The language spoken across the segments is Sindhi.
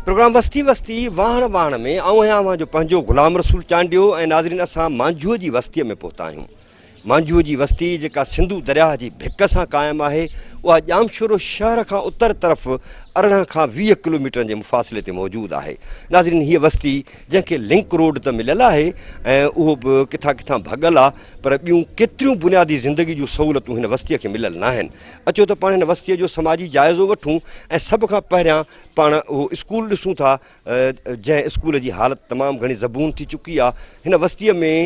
پروگرام وستي وستي واهڻ واهڻ ۾ آئون آهيان اوهان جو پنهنجو غلام رسول چانڊيو ۽ ناظرين اسان مانجهوء جي وستيء ۾ پهتا آهيون. مانجهوء جي وستي جيڪا سنڌو درياهه جي ڀڪ سان قائم آهي، اها ڄامشورو شهر کان اتر طرف 18 کان 20 ڪلوميٽرن جي مفاصلي تي موجود آهي. ناظرين هيء وستي جنهن کي لنڪ روڊ ته مليل آهي ۽ اهو به ڪٿان ڪٿان ڀڳل آ پر ٻيون ڪيتريون بنيادي زندگي جون سهولتون هن وستيء کي مليل ناهن. اچو ته پاڻ هن وستيء جو سماجي جائزو وٺون ۽ سڀ کان پهريان پاڻ اهو اسڪول ڏسون ٿا جنهن اسڪول جي حالت تمام گهڻي زبون ٿي چڪي آ هن وستيء ۾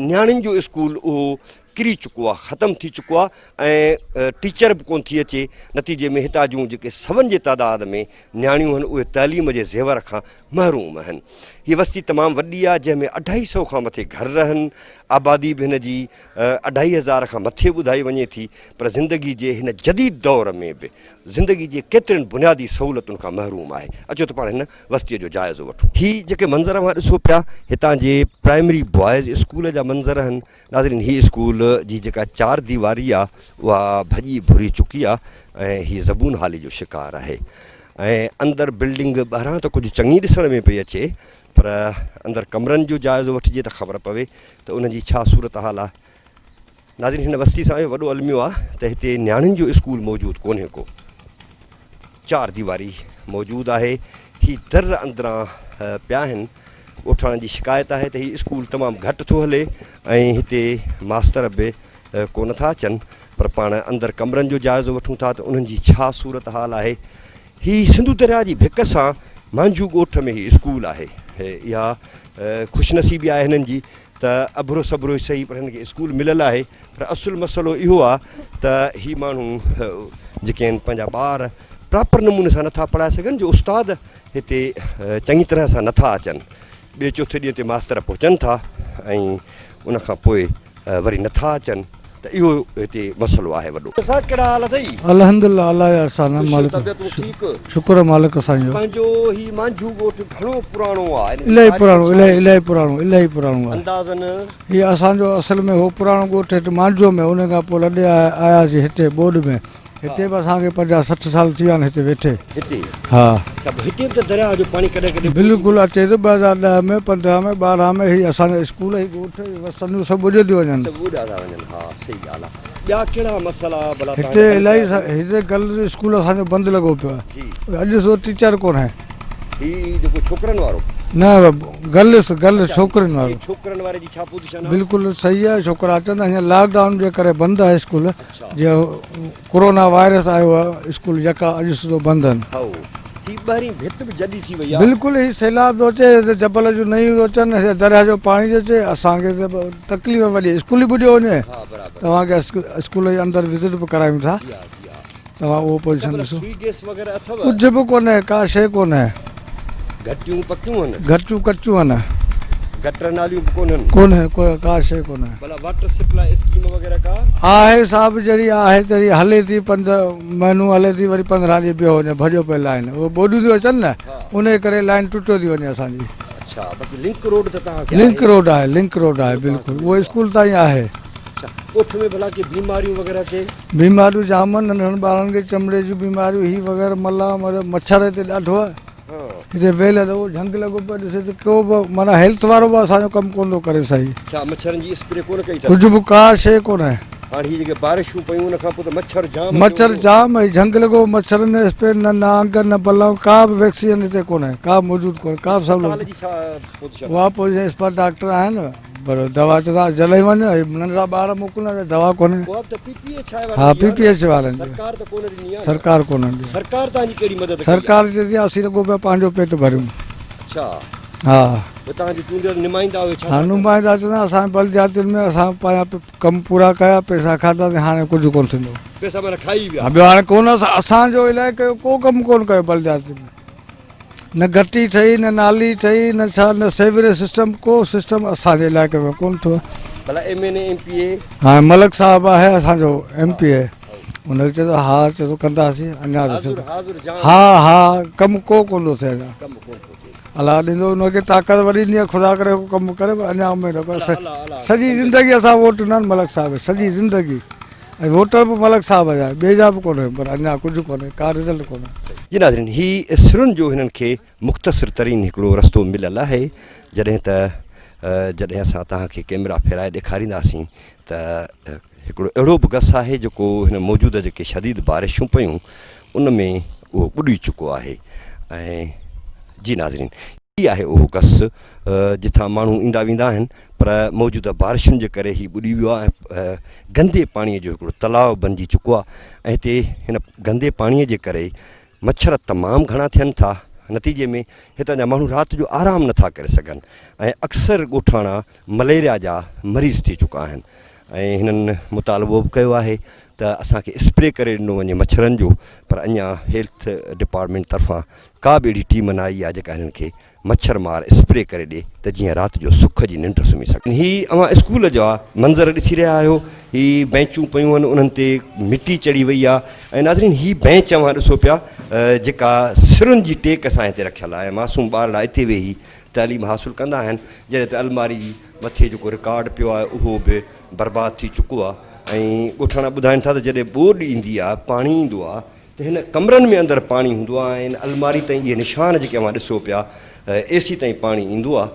نياڻين جو اسڪول اهو ڪري چڪو آ ختم ٿي چڪو آ ۽ ٽيچر به ڪون ٿي اچي نتيجي ۾ هتان جون جيڪي سون جي تعداد ۾ نياڻيون آهن اهي تعليم جي زيور کان محروم آهن هي وستي تمام وڏي آ جنهن ۾ اڍائي سئو کان مٿي گهر رهن آبادي به هن جي اڍائي هزار کان مٿي ٻڌائي وڃي ٿي پر زندگي جي هن جديد دور ۾ به زندگي جي ڪيترين بنيادي سهولتن کان محروم آهي. اچو ته پاڻ هن وستيء جو جائزو وٺون. هي جيڪي منظر اوهان ڏسو پيا هتان جي پرائمري بوائز اسڪول جا منظر آهن. ناظرين هي اسڪول جي جيڪا چار ديواري آ اها ڀڄي ڀري چڪي آ ۽ هي زبون حالي جو شڪار آهي ۽ اندر بلڊنگ ٻاهران ته ڪجهه چڱي ڏسڻ ۾ پئي اچي پر اندر ڪمرن جو جائزو وٺجي ته خبر پوي ته انهن جي ڇا صورتحال آ. ناظرين هن وستي سان اهو وڏو الميو آ ته هتي نياڻين جو اسڪول موجود ڪونهي ڪو چار ديواري موجود آهي هي در اندران پيا آهن ڳوٺاڻن جي شڪايت آهي ته هي اسڪول تمام گهٽ ٿو هلي ۽ هتي ماستر به ڪونه ٿا اچن پر پاڻ اندر ڪمرن جو جائزو وٺون ٿا ته انهن جي ڇا صورت حال آهي هي سنڌو درياء جي ڀڪ سان مانجهو ڳوٺ ۾ هي اسڪول آهي اها خوش نصيبي آهي هنن جي ته اڀرو سڀرو ئي سهي پر هن کي اسڪول مليل آهي پر اصل مسئلو اهو آهي ته هي ماڻهو جيڪي آهن پنهنجا ٻار پراپر نموني سان نٿا پڙهائي سگهن جو استاد هتي چڱي طرح سان نٿا اچن ٻئي چوٿي ڏينهن تي ماستر پهچن ٿا ۽ ان کان پوء وري نٿا اچن ته اهو هتي مسئلو آهي وڏو. صاحب ڪهڙا حال اٿئي؟ الحمدلله الله جا احسان آهن خوش مالڪ طبيعتون ٺيڪ؟ شڪر آهي مالڪ سائين جو. پنهنجو هي مانجهو ڳوٺ گهڻو پراڻو آهي ان جي الاهي تاريخ پراڻو ڇا الاهي آهي؟ الاهي پراڻو الاهي پراڻو آهي. اندازن. هي اسان جو اصل ۾ هو پراڻو ڳوٺ هت مانجهو ۾ ان کان پوء لڏي آياسين هتي ٻوڏ ۾ هتي به اسان کي پنجاهه 60 سال ٿي ويا آهن هتي ويٺي. هتي؟ ها. ته به هتي به ته درياهه جو پاڻي ڪڏهن ڪڏهن. بلڪل اچي ٿو 2010 ۾ 15 ۾ 12 ۾ هي اسان جو اسڪول هي ڳوٺ هي وسنديون سڀ ٻڏيو ٿيون وڃن. سڀ ٻڏيا ٿا وڃن ها صحيح ڳالهه آهي. ٻيا ڪهڙا مسئلا ڀلا هتي الاهي هتي گرلز اسڪول اسان جو بند لڳو پيو آهي اڄ سو ٽيچر ڪونهي. هي جيڪو ڇوڪرن وارو. نه گرلز گرلز ڇوڪرين وارو. ڇوڪرن واري جي ڇا پوزيشن آهي؟ بلڪل صحيح آهي ڇوڪرا اچن ٿا هينئر لاڪ ڊائون جي ڪري بند آهي اسڪول. جي ڪورونا وائرس آيو آ اسڪول يڪا اڄ سڌو بند آهن. هائو هي ٻاهرين ڀت به جڏي ٿي وئي آ. بلڪل هي سيلاب ٿو اچي هتي جبل جون نيون ٿو اچن هتي درياهه جو پاڻي ٿو اچي اسان کي ته تڪليف وڏي اسڪول ئي ٻڏيو وڃي توهان کي اسڪول جي اندر وزٽ به ڪرايون ٿا توهان اهو پوزيشن ڏسو سوئي گيس وغيره اٿو؟ ڪجهه به ڪونهي ڪا شيء ڪونهي. گهٽيون پڪيون هن؟ گهٽيون ڪچيون هن. گٽر ناليون به ڪونهن؟ ڪونهي ڪا شيء ڪونهي. ڀلا واٽر سپلاء اسڪيم وغيره ڪا؟ آهي صاحب جهڙي آهي تهڙي هلي ٿي پنج مهينو هلي ٿي وري 15 ڏينهن بيهو وڃي ڀڄيو پئي لائين اهي ٻوڏيون ٿيون اچن نه انهي ڪري لائين ٽٽيو ٿي وڃي اسان جي. اڇا باقي لنڪ روڊ ته توهان کي آهي. لنڪ روڊ آهي لنڪ روڊ آهي بلڪل اهو اسڪول تائين آهي. اڇا ڳوٺ ۾ ڀلا ڪي بيماريون وغيره ڪي؟ بيماريون جام آهن ننڍڙن ٻارن کي چمڙي جون بيماريون هي وغيره ملا مڇر هتي ڏاڍو آهي هتي ويل اٿو جهنگ لڳو پيو ڏسي ته ڪو به معنيٰ هيلٿ وارو به اسان جو ڪم ڪونه ٿو ڪري صحيح. ڇا مڇرن جي اسپري ڪونه ڪئي اٿن؟ ڪجهه به ڪا شيء ڪونهي. هاڻ هي جيڪي بارشون پيون ان کان پوء ته مڇر جام ٿيو مڇر هوندو. جام هي جهنگ لڳو مڇرن نه اسپري نه نانگ نه بلائون ڪا به ويڪسين هتي ڪونهي ڪا به موجود ڪونهي ڪا به اسپتال سهولت جي ڇا پوزيشن اها پوزيشن اسپتال ڊاڪٽر آهن پر دوا چوندا جلئي وڃ هي ننڍڙا ٻار موڪلڻا ته دوا ڪونهي. اها به ته پي پي ايڇ I وارن ها جي پي آهي پي نه. ايڇ وارن جي. سرڪار ته ڪونه ڏني آهي نه. سرڪار ڪونه ڏني. سرڪار توهان جي ڪهڙي مدد ڪئي آهي؟ سرڪار چئي ٿي اسين رڳو پيا پنهنجو پيٽ ڀريون. اڇا. ها. پوء توهان جي چونڊيل نمائندا اهي ڇا ها ٿا ڪن؟ نمائندا چوندا اسان بلدياتين ۾ اسان پنهنجا ڪم پورا ڪيا پئسا کاڌاسين هاڻي ڪجهه ڪونه ٿيندو. پئسا معنيٰ کائي ويا. ها ٻيو هاڻي ڪونه اسان جو علائقي جو ڪو ڪم ڪونه ڪيو بلدياتين ۾ نه گهٽي ٺهي نه نالي ٺهي نه ڇا نه سيوريج سسٽم ڪو سسٽم اسان جي علائقي ۾ ڪونه ٿيو. ڀلا ايم اين اي ايم پي اي. هاڻي ملڪ صاحب آهي اسان جو ايم پي اي ان کي چئي ٿو ها چئي ٿو ڪنداسين اڃا حاضر حاضر جان ها ها ڪم ڪو ڪونه ٿو ٿئي اڃا ڪم ڪونه ٿو ٿئي. الله ڏيندو ان کي طاقت وري ڏيندي خدا ڪري ڪو ڪم ڪري پر اڃا اميد سڄي زندگي اسان ووٽ ڏنا آهن ملڪ صاحب کي سڄي زندگي ۽ ووٽر به ملڪ صاحب جا ٻئي جا به ڪونهي پر اڃا ڪجهه ڪونهي ڪا رزلٽ ڪونهي. جي ناظرين هي سرن جو هنن کي مختصر ترين هڪڙو رستو مليل آهي جڏهن ته جڏهن اسان توهان کي ڪيمرا ڦيرائي ڏيکارينداسين ته هڪڙو اهڙو به گس آهي جيڪو هن موجوده جيڪي شديد بارشون پيون ان ۾ اهو ٻڏي چڪو آهي ۽ جي ناظرين هي آهي اهو گس جتان ماڻهو ايندا ويندا آهن پر موجوده بارشن جي ڪري هي ٻڏي ويو آهي ۽ گندي پاڻي جو هڪڙو تلاء بنجي چڪو آهي ۽ هتي هن گندي پاڻي جي ڪري مڇر تمام گهڻا ٿين ٿا نتيجي ۾ هتان جا ماڻهو رات جو آرام نٿا ڪري سگهن ۽ اڪثر ڳوٺاڻا مليريا جا مريض ٿي چڪا آهن ۽ هنن مطالبو به ڪيو آهي ته اسان کي اسپري ڪري ڏنو وڃي مڇرن جو پر اڃا هيلٿ ڊپارٽمينٽ طرفان ڪا به اهڙي ٽيم نه آئي آهي جيڪا هنن کي مڇر مار اسپري ڪري ڏي ته جيئن رات جو سک جي ننڊ سمهي سگهن. هي اوهان اسڪول جا منظر ڏسي رهيا آهيو هي بينچون پيون آهن انهن تي مٽي چڙهي وئي آهي ۽ ناظرين هي بينچ اوهان ڏسو پيا جيڪا سرن جي ٽيڪ سان هتي رکيل آهي معصوم ٻارڙا اتي ويهي تعليم حاصل ڪندا آهن جڏهن ته الماري جي مٿي جيڪو رڪارڊ پيو آهي اهو به برباد ٿي چڪو آهي ۽ ڳوٺاڻا ٻڌائين ٿا ته جڏهن ٻوڏ ايندي آهي پاڻي ايندو آهي ته هن ڪمرن ۾ اندر پاڻي هوندو آهي ۽ الماري تائين اهي نشان جيڪي اوهان ڏسو پيا ايسي تائين پاڻي ايندو آهي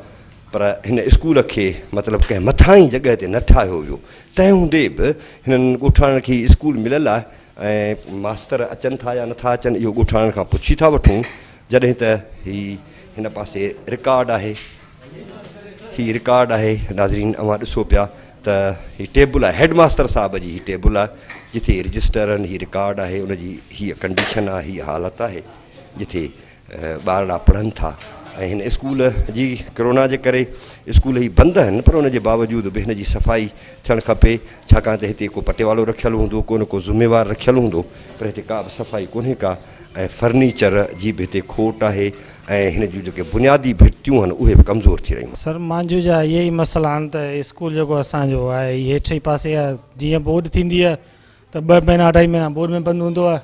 پر هن اسڪول کي مطلب ڪنهن مٿاهين جڳهه تي نه ٺاهيو ويو تنهن هوندي به هنن ڳوٺاڻن کي هي اسڪول مليل آهي ۽ ماستر اچن ٿا يا نٿا اچن اهو ڳوٺاڻن کان پڇي ٿا وٺون جڏهن ته هي هن پاسي رڪارڊ آهي هي رڪارڊ آهي ناظرين اوهان ڏسو پيا ته هي ٽيبل آهي هيڊ ماستر صاحب جي هي ٽيبل آهي جتي رجسٽر آهن هي رڪارڊ آهي ان جي هي ڪنڊيشن آهي هي حالت آهي جتي ٻارڙا پڙهن ٿا ۽ هن اسڪول جي ڪرونا جي ڪري اسڪول هي بند آهن پر ان جي باوجود به هن جي صفائي ٿيڻ کپي ڇاڪاڻ ته هتي ڪو پٽيوالو رکيل هوندو ڪو نه ڪو ذميوار رکيل هوندو پر هتي ڪا به صفائي ڪونهي ڪا ۽ فرنيچر جي به هتي کوٽ آهي ۽ هن جون جيڪي بنيادي ڀتيون آهن اهي به ڪمزور ٿي رهيون آهن. سر مانجهو جا اهي ئي مسئلا آهن ته اسڪول جيڪو اسان جو آهي هي هيٺ ئي پاسي آهي جيئن ٻوڏ ٿيندي آهي ته ٻه مهينا اڍائي مهينا ٻوڏ ۾ بند هوندو آهي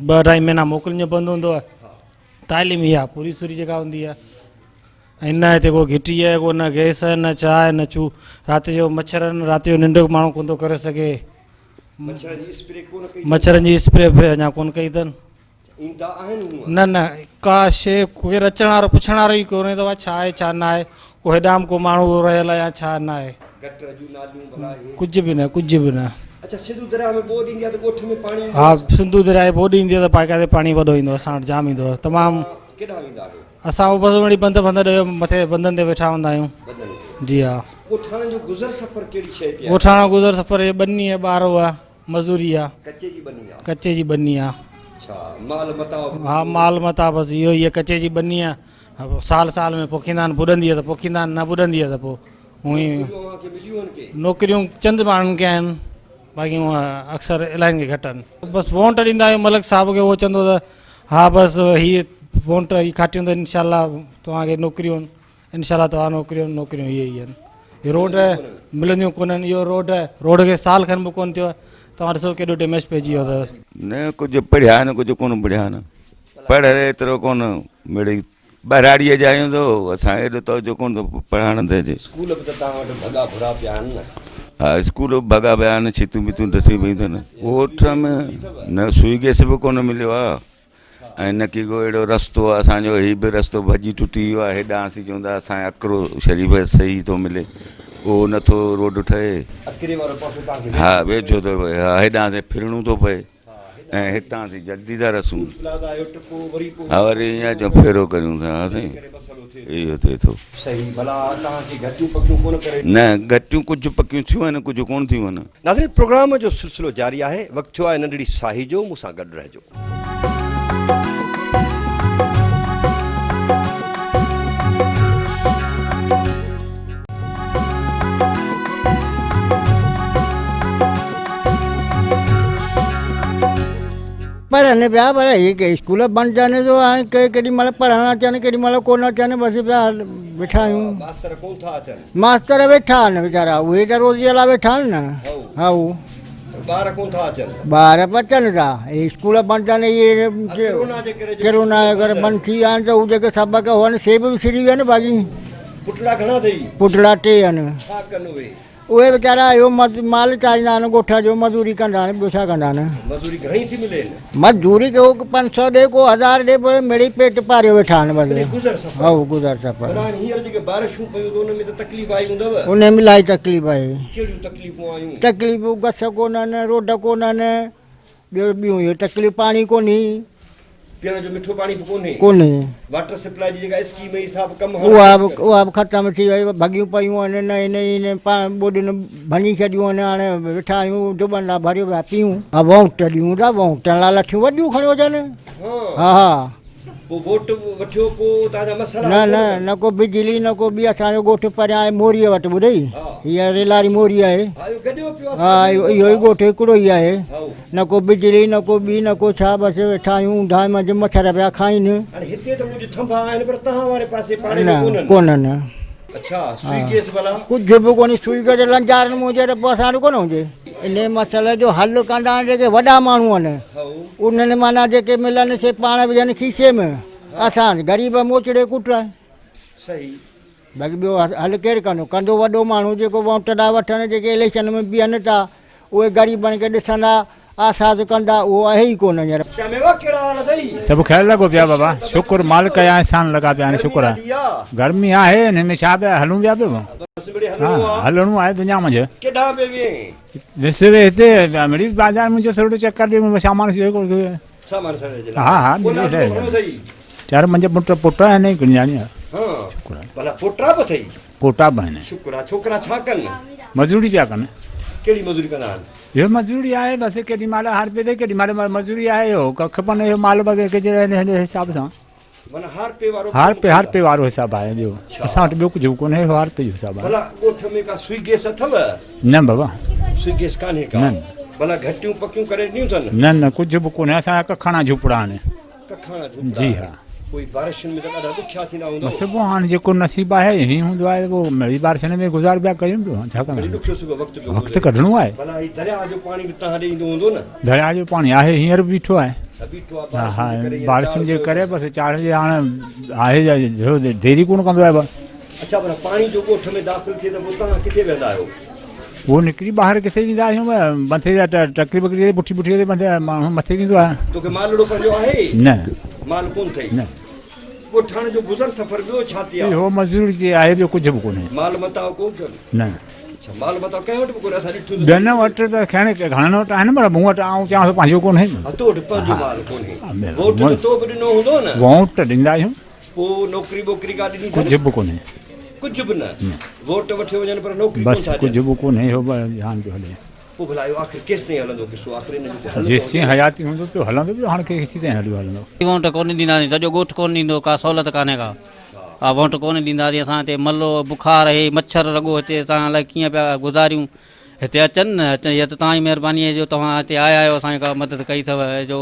ٻه اڍائي مهينا موڪلن جو بند هوندو آهي تعليم اها پوري سوري جيڪا هوندي آهي ۽ نه هتي ڪو گهٽي آهي ڪو نه گئس آهي نه چاء آهي نه چو رات جو مڇر آهن رات جو ننڊ ماڻهو ڪونه ٿو ڪري سگهي مڇرن جي اسپري ڪونه ڪئي مڇرن جي اسپري به اڃا ڪونه ڪئي اٿن ايندا آهن هونء نه نه ڪا شي ڪير اچڻ وارو پڇڻ وارو ئي ڪونهي ته ڇا آهي ڇا نه آهي ڪو هيڏانهن به ڪو ماڻهو رهيل آهي يا ڇا نه آهي گٽر جون ناليون ڀلا اهي ڪجهه به نه ڪجهه به نه اڇا سنڌو درياء ۾ ٻوڏ ايندي آهي ته ڳوٺ ۾ پاڻي ايندو ها سنڌو درياء ٻوڏ ايندي آهي ته پاڪ پاڻي وڏو ايندو آهي اسان وٽ جام ايندو آهي تمام ڪيڏانهن ويندا آهيو اسان هو بس وڙي بند بند ڏيو مٿي بندن تي ويٺا هوندا آهيون جي ها. ڳوٺاڻن جو گذر سفر ڪهڙي شيء تي آهي؟ ڳوٺاڻو گذر سفر هي ٻني ۽ ٻارو آهي مزوري آهي. ڪچي جي ٻني آهي. ڪچي جي ٻني آهي. اڇا مال متاع به. ها مال متاع بس اهو ئي آهي ڪچي جي ٻني آهي سال سال ۾ پوکيندا آهن ٻڏندي آهي ته پوکيندا آهن نه ٻڏندي آهي ته پوء هونئن ئي. نوڪريون اوهان کي مليون آهن ڪي؟ نوڪريون چند ماڻهن کي آهن باقي هونء اڪثر الاهين کي گهٽ آهن. بس وونٽ ڏيندا آهيون ملڪ صاحب کي اهو چوندو ته ها بس هي وونٽ هي کاٽيون ته انشاء الله توهان کي نوڪريون انشاء الله توهان نوڪريون نوڪريون اهي ئي آهن هي روڊ ملنديون ڪونهن اهو روڊ روڊ کي سال کن به ڪونه ٿيو آهي توهان ڏسو ڪيڏو ڊيميج پئجي ويو اٿس. نه ڪجهه پڙهيا آهن ڪجهه ڪونه پڙهيا آهن پڙهيل ايترو ڪونه مڙئي ٻهراڙيء جا آهيون ته اسان ايڏو توجه ڪونه ٿو پڙهائڻ تي اچي. اسڪول به ته توهان وٽ ڀڳا ڀرا پيا آهن نه. ها اسڪول به ڀڳا پيا آهن ڇتون ٻتون ڊسي پيون اٿن. ڳوٺ ۾ نه سوئي گئس به ڪونه مليو آهي ۽ نه ڪي ڪو اهڙو رستو آهي اسان جو هي به رستو ڀڄي ٽٽي ويو آهي هيڏانهن اسين چون ٿا اسان کي اڪرو شريف صحيح ٿو ملي اهو نٿو روڊ ٺهي. اڪري وارو پاسو توهان کي ويجهو ها ويجهو ٿو پئي ها هيڏانهن اسين ڦرڻو ٿو پئي. ۽ هتان اسين جلدي ٿا رسون. ها وري ائين اچون ڦيرو ڪريون ٿا ها سائين اهو ٿئي ٿو. صحيح ڀلا توهان کي گهٽيون پڪيون ڪونه ڪري. نه گهٽيون ڪجهه پڪيون ٿيون آهن ڪجهه ڪونه ٿيون آهن. ناظرين پروگرام جو سلسلو جاري آهي وقت ٿيو آهي ننڍڙي ساهي جو مون سان گڏ رهجو. پڙهن پيا پر هي اسڪول بند آهن جو هاڻي ڪيڏي مهل پڙهڻ اچن ڪيڏي مهل ڪونه اچن بس پيا ويٺا آهيون. ماستر ڪونه ٿا اچن. ماستر ويٺا آهن ويچارا اهي ته روزيء لاء ويٺا آهن نه. هائو. ٻار ڪونه ٿا اچن. ٻار به اچن ٿا. هي اسڪول بند آهن اهي ڪرونا جي ڪري ڪرونا جي ڪري بند ٿي ويا آهن ته هو جيڪي سبق هئن سي به وسري ويا آهن باقي. پٽڙا گهڻا اٿئي؟ پٽڙا ٽي آهن. ڇا ڪن اهي؟ اهي ويچارا اهو مال چاريندا آهن ڳوٺ جو مزوري ڪندا آهن ٻيو ڇا ڪندا آهن. مزوري گهڻي ٿي ملين؟ مزوري ڪو 500 ڏي ڪو 1000 ڏي پوء مڙئي پيٽ پاريو ويٺا آهن بس. مڙئي گذر سفر. هائو گذر سفر. ڀلا هاڻي هينئر جيڪي بارشون پيون ته ان ۾ ته تڪليف آئي هوندو؟ ان ۾ الاهي تڪليف آهي. ڪهڙيون تڪليفون آيون؟ تڪليفون گس ڪونهن روڊ ڪونهن ٻيو ٻيون اهي تڪليف پاڻي ڪونهي. پيئڻ جو مٺو پاڻي به ڪونهي. ڪونهي. واٽر سپلاء جي جيڪا اسڪيم هئي سا به ڪم هاڻي اها به اها به ختم ٿي وئي ڀڳيون پيون آهن نه هن هن پاڻ ٻوڏين ڀڃي ڇڏيون آهن هاڻي ويٺا آهيون ڊٻن لاء ڀريو پيا پيئون. ها وونٽ ڏيون ٿا وونٽن لاء لٺيون وڏيون کڻيو اچن. ها ها. پوء ووٽ وٺيو پوء اتان جا مسئلا نه نه نه ڪو بجلي نه ڪو ٻي اسان جو ڳوٺ پريان آهي موريء وٽ ٻڌئي هيء ريلاري موري آهي ها اهو ئي ڳوٺ هڪڙو ئي آهي نه ڪو بجلي نه ڪو ٻي نه ڪو ڇا بس ويٺا آهيون اونداهي منجهه مڇر پيا کائين. هاڻي هتي ته ڪجهه ٿنڀا آهن پر تهان واري پاسي پاڙي ۾ ڪونهن. ڪونهن. اڇا سوئي گيس ڀلا؟ ڪجهه به ڪونهي سوئي گيس لنجارن ۾ هجي ته پوء اسان وٽ ڪونه هجي. انهي مسئلي جو حل ڪندا آهن جيڪي وڏا ماڻهو آهن انهن معنيٰ جيڪي ملن سي پاڻ وجهن کيسي ۾ اسان غريب موچڙي ڪٽ. صحيح. باقي ٻيو حل ڪير ڪندو؟ ڪندو وڏو ماڻهو جيڪو ووٽ ٿا وٺن جيڪي اليڪشن ۾ بيهن ٿا اهي غريبن کي ڏسندا آساس ڪندا اهو آهي ئي ڪونه هينئر. چا ميوا ڪهڙا حال اٿئي؟ سڀ خير لڳو پيو آ بابا شڪر مالڪ جا احسان لڳا پيا آهن شڪر آهي گرمي آهي ان ۾ ڇا پيا هلون پيا پيو بس مڙئي هلڻو آ هلڻو آهي دنيا منجهه. ڪيڏانهن پئي وئين؟ ويس وي هتي مڙئي بازار منهنجو ٿورو چڪر ڏي سامان سامان سڙڻ جي لاء ها ها اولاد به گهڻو اٿئي؟ چار منهنجا پٽ پوٽا آهن هڪ نياڻي آهي. ها ڀلا پوٽا به اٿئي؟ پوٽا به آهن. شڪر آهي ڇوڪرا ڇا ڪن؟ مزوري پيا ڪن. ڪهڙي مزوري ڪندا آهن؟ اهو مزوري آهي بس ڪيڏي مهل هارپي تي ڪيڏي مهل مزوري آهي اهو ڪک پن اهو مال وغيره ڪجهه هن حساب سان. معنيٰ هارپي وارو هارپي هارپي وارو حساب آهي ٻيو اسان وٽ ٻيو ڪجهه به ڪونهي اهو هارپي جو حساب آهي. ڀلا ڳوٺ ۾ ڪا سوئي گيس اٿو؟ نه بابا. سوئي گيس ڪانهي ڪا؟ نه. ڀلا گهٽيون پڪيون ڪري ڏنيون اٿن؟ نه نه ڪجهه به ڪونهي اسان جا ڪکاڻا جهوپڙا آهن. ڪکاڻا جهوپڙا جي ها. پوء بارشن ۾ ته ڏاڍا ڏکيا ٿيندا هوندؤ. بس پوء هاڻي جيڪو نصيب آهي هي هوندو آهي پوء مڙئي بارشن ۾ گذار پيا ڪيون پيو ڇا ڪندا وري ڏکيو سکيو وقت پيو وقت ڪڍڻو آهي. ڀلا هي درياهه جو پاڻي به تهان ڏي ايندو هوندو نه؟ درياهه جو پاڻي آهي هينئر به بيٺو آهي. ها بيٺو آهي بارشن جي ڪري هينئر بارشن جي ڪري بس چاڙهه جي هاڻي آهي ديري ڪونه ڪندو آهي بس. اڇا ڀلا پاڻي جو ڳوٺ ۾ داخل ٿئي ته پوء تهان ڪٿي ويندا آهيو؟ پوء نڪري ٻاهر ڪٿي ويندا آهيون مٿي ٽڪري ٻڪري تي پٺي پٺي تي ماڻهو مٿي ويندو آهي. توکي مالڙو پنهنجو آهي؟ نه. مال ڪونه اٿئي؟ نه. ڳوٺاڻي جو گذر سفر ٻيو ڇا تي آهي؟ اهو مزوري تي آهي ٻيو ڪجهه به ڪونهي. مال متاع ڪونه اٿن؟ نه. اڇا مال متاع ڪنهن وٽ به ڪونهي اسان ڏٺو ته ٻين وٽ ته کڻي گهڻن وٽ آهن پر مون وٽ آئون چوان ٿو پنهنجو ڪونهي. ها تو وٽ پنهنجو مال ڪونهي. ووٽ ته تو به ڏنو هوندو نه؟ ووٽ ڏيندا آهيون. پوء نوڪري ٻوڪري ڪا ڏني اٿن؟ ڪجهه به ڪونهي. ڪجهه به نه؟ ووٽ وٺيو وڃن پر نوڪري ڪونه بس ٿا ڏين. ڪجهه به ڪونهي اهو به جهان پيو هلي. پوء ڀلا اهو آخر ڪيستائين هلندو قصو؟ آخر ان جو ڪو حل ته جيسين هجي. حياتي هوندو پيو هلندو پيو هاڻ ڪيستائين هليو هلندو. ووٽ ڪونه ڏينداسين سڄو ڳوٺ ڪونه ڏيندو ڪا سهولت ڪانهي ڪا ها ووٽ ڪونه ڏينداسين اسان هتي ملو بخار هي مڇر رڳو هتي اسان الائي ڪيئن پيا گذاريون هتي اچن نه اچن هي ته توهان جي مهرباني آهي جو توهان هتي آيا آهيو اسان جي ڪا مدد ڪئي اٿو جو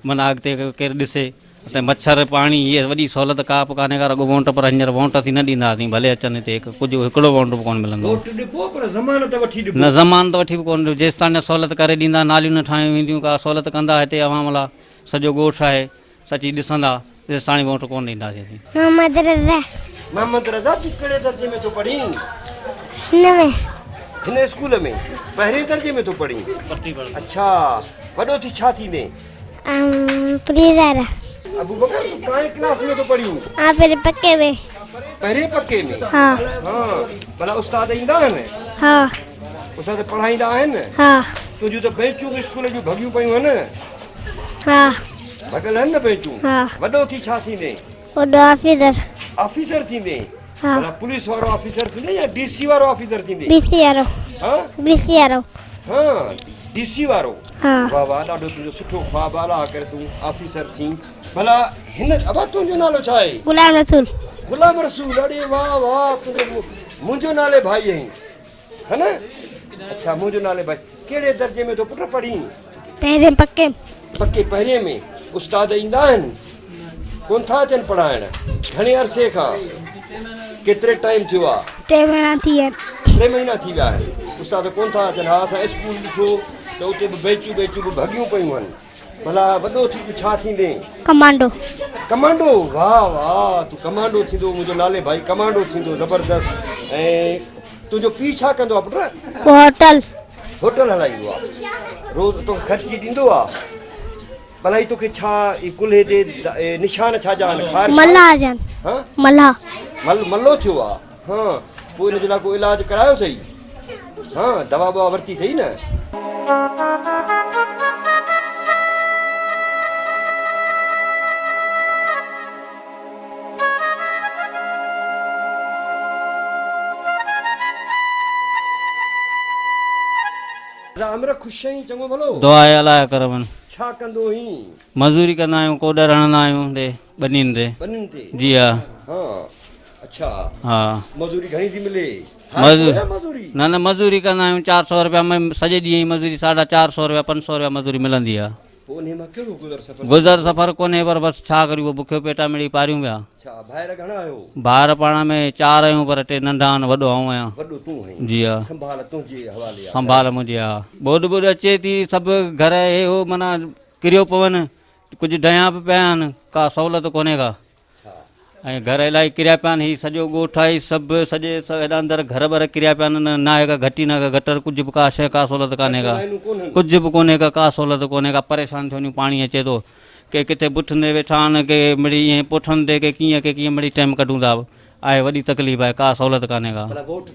معنيٰ اڳتي ڪير ڏسي اتي مڇر پاڻي هيء وڏي سهولت ڪا به ڪانهي ڪا رڳو وونٽ پر هينئر وونٽ اسين نه ڏينداسين ڀلي اچن هتي هڪ ڪجهه هڪڙو وونٽ به ڪونه ملندو. ووٽ ڏبو پر ضمانت وٺي ڏبو. نه ضمانت وٺي به ڪونه ڏبو جيستائين نه سهولت ڪري ڏيندا ناليون نه ٺاهيون وينديون ڪا سهولت ڪندا هتي عوام لا سڄو ڳوٺ آهي سچي ڏسندا تيستاڻي وونٽ ڪونه ڏينداسين اسين. محمد رضا. محمد رضا تون ڪهڙي درجي ۾ ٿو پڙهين؟ هن ۾. هن اسڪول ۾ پهرين درجي ۾ ٿو پڙهين؟ اڇا وڏو ٿي ڇا ٿيندين؟ آئون پريزر. ابوبڪر تون ڪائين ڪلاس ۾ ٿو پڙهين؟ آئون پهرين پڪي ۾. پهرين پڪي ۾؟ ها. ها ڀلا استاد ايندا آهن؟ ها. استاد پڙهائيندا آهن؟ ها. تنهنجون ته بينچون به اسڪول جون ڀڳيون پيون آهن. ها. ڀڳل آهن نه بينچون؟ ها. وڏو ٿي ڇا ٿيندين؟ وڏو آفيسر. آفيسر ٿيندين؟ ها. ڀلا پوليس وارو آفيسر ٿيندين يا ڊي سي وارو آفيسر ٿيندين؟ ڊي سي وارو. ها؟ ڊي سي وارو. ها ڊي سي وارو. ها. واه واه ڏاڍو تنهنجو سٺو خواب آ الله ڪري تون آفيسر ٿين. ڀلا هن ابا تنهنجو نالو ڇا آهي؟ غلام رسول. غلام رسول اڙي واه واه تنهنجو منهنجو نالي ڀائي آهين ها نه؟ اڇا منهنجو نالي ڀائي ڪهڙي درجي ۾ ٿو پٽ پڙهين؟ پهرين پڪي. پڪي پهرين ۾ استاد ايندا آهن؟ ڪونه ٿا اچن پڙهائڻ؟ گهڻي عرصي کان؟ ڪيتري ٽائيم ٿيو آ؟ ٽي مهينا ٿي ويا آهن. ٽي مهينا ٿي ويا آهن استاد ڪونه ٿا اچن. ها اسان اسڪول ڏٺو ته اتي به بينچون بينچون به ڀڳيون پيون هن. ڀلا وڏو ٿي تون ڇا ٿيندين؟ ڪمانڊو. ڪمانڊو واهه واهه تون ڪمانڊو ٿيندو منهنجو لالي ڀائي ڪمانڊو ٿيندو زبردست. ۽ تنهنجو پيء ڇا ڪندو آ پٽ؟ هوٽل. هوٽل هلائيندو آ. روز توکي خرچي ڏيندو آ؟ ڀلا هي توکي ڇا هي ڪلهي تي نشان ڇا جا آهن؟ خارش؟ ملها جا آهن. ها؟ ملها. مل ملو ٿيو آ؟ ها پوء ان جي لاء ڪو علاج ڪرايو اٿئي؟ ها دوا ٻوا ورتي اٿئي نه؟ ادا امر خوش آهين چڱو ڀلو؟ دعا آهي الله جا ڪرم آهن. ڇا ڪندو هين؟ مزوري ڪندا آهيون ڪوڏر هڻندا آهيون هتي ٻنين تي. ٻنين تي؟ جي ها. ها اڇا. ها. مزوري گهڻي ٿي ملي؟ مزوري نه نه مزوري ڪندا آهيون 400 رپيا سڄي ڏينهن جي مزوري 450 رپيا 500 رپيا مزوري ملندي آهي. پوء انهيء مان ڪهڙو گذر سفر ٿيندو؟ گذر سفر ڪونهي پر بس ڇا ڪريون پوء بکيو پيٽ آ مڙئي پاريون پيا. ڇا ڀائر گهڻا آهيو؟ ڀائر پاڻ ۾ چار آهيون پر ٽي ننڍا آهن وڏو آئون آهيان. وڏو تون آهين. جي ها. سنڀال تنهنجي حوالي آ. سنڀال منهنجي ها. ٻوڏ ٻوڏ اچي ٿي سڀ گهر هي هو معنيٰ ڪريو پون ڪجهه ڊهيا به پيا آهن ڪا سهولت ڪونهي ڪا. ۽ گهر الاهي ڪريا پيا آهن هي سڄو ڳوٺ آهي سڀ سڄي هيڏا اندر گهر ٻر ڪريا پيا آهن نه آهي ڪا گهٽي نه ڪا گٽر ڪجهه به ڪا شيء ڪا سهولت ڪانهي ڪا ڪجهه به ڪونهي ڪا ڪا سهولت ڪونهي ڪا پريشان ٿيو وڃون پاڻي اچي ٿو ڪي ڪٿي بٺن تي ويٺا آهن ڪي مڙئي ائين پوٺن تي ڪي ڪيئن ڪي ڪيئن مڙئي ٽائيم ڪڍون ٿا آهي وڏي تڪليف آهي ڪا سهولت ڪانهي ڪا ووٽ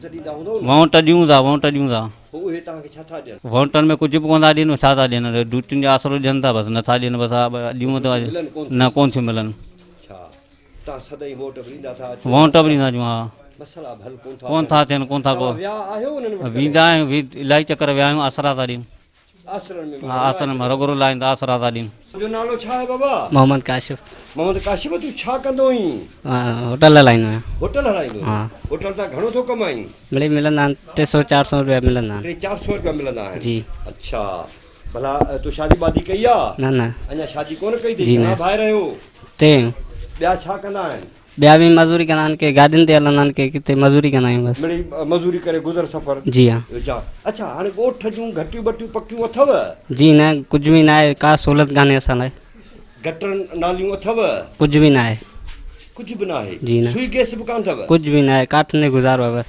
ڏيون ٿا ووٽ ڏيون ٿا پوء اهي توهان کي ڇا ٿا ڏين؟ ووٽن ۾ ڪجهه به ڪونه ٿا ڏين، ڇا ٿا ڏين؟ ڊيوٽين جو آسرو ڏين ٿا بس، نٿا ڏين بس ها ڏيون ته ملن ڪونه نه ڪونه ٿيون ملن. ڇا توهان سدائين ووٽ به ڏيندا ٿا اچو؟ ووٽ به ڏيندا اچون ها. مسئلا به حل ڪونه ٿا ڪونه ٿا ٿين، ڪونه ٿا توهان ويا آهيو انهن وٽ ڪڏهن؟ ويندا آهيون، الاهي چڪر ويا آهيون، آسرا ٿا ڏين. آسرن ۾ ها آسرن ۾ رڳو رلائين ته آسرا ٿا ڏين. تنهنجو نالو ڇا آهي بابا؟ محمد ڪاشف. محمد ڪاشف تون ڇا ڪندو آهين؟ هوٽل هلائيندو آهيان. هوٽل هلائيندو آهين؟ ها. هوٽل تان گهڻو ٿو ڪمائين؟ مڙئي ملندا آهن ٽي سو چار سو روپيا ملندا آهن. ٽي چار سو روپيا ملندا آهن؟ جي. اڇا ڀلا تو شادي بادي ڪئي آ؟ نه نه. اڃا شادي ڪونه ڪئي اٿئي؟ جي نه. گهڻا ڀائر آهيو؟ ٽي آهيون. ٻيا ڇا ڪندا آهن؟ ٻيا به مزوري ڪندا آهن ڪي گاڏين تي هلندا آهن ڪي ڪٿي مزوري ڪندا آهيون بس. مڙئي مزوري ڪري گذر سفر. جي ها. اڇا اڇا هاڻي ڳوٺ جون گهٽيون ٻٽيون پڪيون اٿو؟ جي نه ڪجهه به نه آهي ڪا سهولت ڪانهي اسان لاء. گٽر ناليون اٿو؟ ڪجهه به نه آهي. ڪجهه به نه آهي؟ جي نه. سوئي گئس به ڪانه اٿو؟ ڪجهه به نه آهي ڪاٺن تي گذارو آهي بس.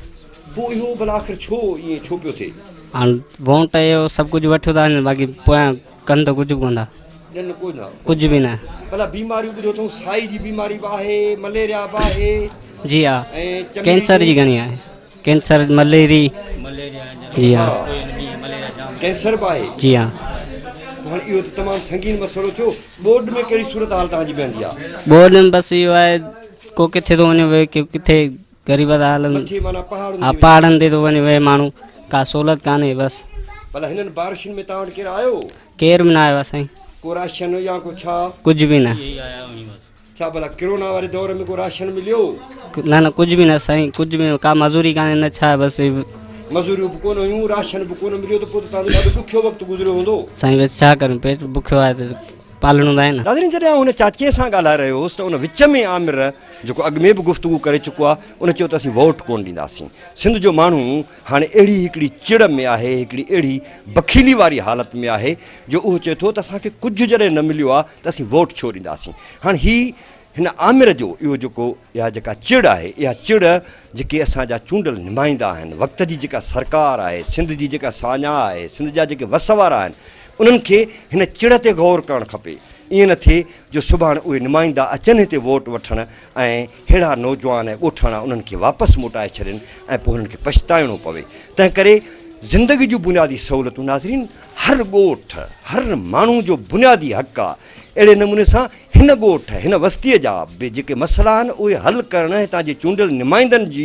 پوء اهو ڀلا آخر ڇو ائين ڇو پيو ٿئي؟ هاڻ ووٽ اهو سڀ ڪجهه وٺيو ٿا وڃن باقي پويان ڪن ته ڪجهه به ڪونه ٿا. ڏين ڪو نه. ڪجهه به نه. ڀلا بيماريون ٻڌو اٿئون سائي جي بيماري به آهي مليريا به آهي. جي ها ۽ چمڙي ڪينسر جي گهڻي آهي ڪينسر مليري جي ها. ڪينسر به آهي. جي ها. هاڻي اهو ته تمام سنگين مسئلو ٿيو ٻوڏ ۾ ڪهڙي صورت حال توهان جي بيهندي آهي. ٻوڏ ۾ بس اهو آهي ڪو ڪٿي ٿو وڃي ويهي ڪو ڪٿي غريب ٿا هلن مٿي معنيٰ پهاڙن ها تي پهاڙن تي ٿو وڃي ويهي ماڻهو ڪا سهولت ڪانهي بس. ڀلا هنن بارشن ۾ توهان وٽ ڪير آيو؟ ڪير به نه آيو آهي سائين. ڪو راشن يا ڪو ڇا؟ ڪجهه به نه. ڇا ڀلا ڪرونا واري دور ۾ ڪو راشن مليو؟ نه نه ڪجهه به نه سائين ڪجهه به نه ڪا مزوري ڪانهي نه ڇا بس. مزوريون به ڪونه هيون راشن به ڪونه مليو ته پوء ته توهان جو ڏاڍو ڏکيو وقت گذريو هوندو. سائين بس ڇا ڪريون پيٽ بکيو آهي ته پالڻو ته آهي نه. ناظرين جڏهن آئون هن چاچيء سان ڳالهائي رهيو هوس ته ان وچ ۾ عامر جيڪو اڳ ۾ به گفتگو ڪري چڪو آهي ان چيو ته اسين ووٽ ڪونه ڏينداسين سنڌ جو ماڻهو هاڻي اهڙي هڪڙي چڙ ۾ آهي، هڪڙي اهڙي بخيلي واري حالت ۾ آهي جو اهو چئي ٿو ته اسان کي ڪجهه جڏهن نه مليو آهي ته اسين ووٽ ڇو ڏينداسين. هاڻي هي هن آمر جو اهو جيڪو اها جيڪا چڙ آهي، اها چڙ جيڪي اسان جا چونڊيل نمائندا آهن، وقت جي جيڪا سرڪار آهي، سنڌ جي جيڪا ساڃاهه آهي، سنڌ جا جيڪي وس وارا آهن، انهن کي هن چڙ تي غور ڪرڻ کپي. ائين نه ٿئي جو سڀاڻ اهي نمائندا اچن هتي ووٽ وٺڻ ۽ ههڙا نوجوان ۽ ڳوٺاڻا انهن کي واپس موٽائي ڇڏين ۽ پوء هنن کي پڇتائڻو پوي. تنهن ڪري زندگي جون بنيادي سهولتون ناظرين هر ڳوٺ، هر ماڻهو جو بنيادي حق آ. اهڙي نموني سان هن ڳوٺ، هن وستيء جا به جيڪي مسئلا آهن اهي حل ڪرڻ هتان جي چونڊيل نمائندن جي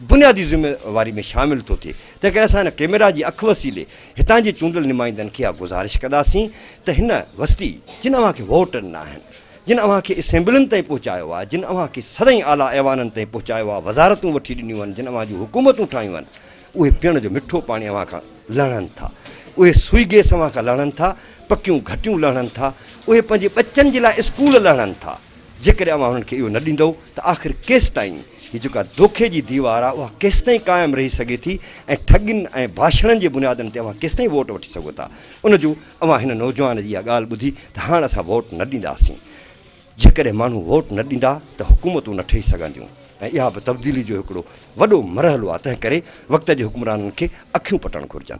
بنيادي ذميواري ۾ شامل ٿو ٿئي. تنهن ڪري اسان هن ڪيميرا جي اک وسيلي هتان جي چونڊيل نمائندن کي اها گذارش ڪنداسين ته هن وستي جن اوهان کي ووٽ ڏنا آهن، جن اوهان کي اسيمبلين تائين پهچايو آهي، جن اوهان کي سدائين اعليٰ ايوانن تائين پهچايو آهي، وزارتون وٺي ڏنيون آهن، جن اوهان جون حڪومتون ٺاهيون آهن، اهي پيئڻ جو مٺو پاڻي اوهان کان لهڻن ٿا. اهي سوئي گيس اوهان کان لهڻن ٿا، پڪيون گهٽيون لهڻن ٿا، اهي پنهنجي ٻچن جي لاء اسڪول لهڻن ٿا. جيڪڏهن اوهان انهن کي اهو نه ڏيندؤ ته آخر ڪيستائين هي جيڪا دوکي جي ديوار آهي اها ڪيستائين قائم رهي سگهي ٿي ۽ ٺڳين ۽ ڀاشڻن جي بنيادن تي اوهان ڪيستائين ووٽ وٺي سگهو ٿا. ان جو اوهان هن نوجوان جي اها ڳالهه ٻڌي ته هاڻ اسان ووٽ نه ڏينداسين. جيڪڏهن ماڻهو ووٽ نه ڏيندا ته حڪومتون نه ٺهي سگهنديون ۽ اها به تبديلي جو هڪڙو وڏو مرحلو آهي تنهن ڪري وقت جي حڪمرانن کي اکيون پٽڻ گهرجن.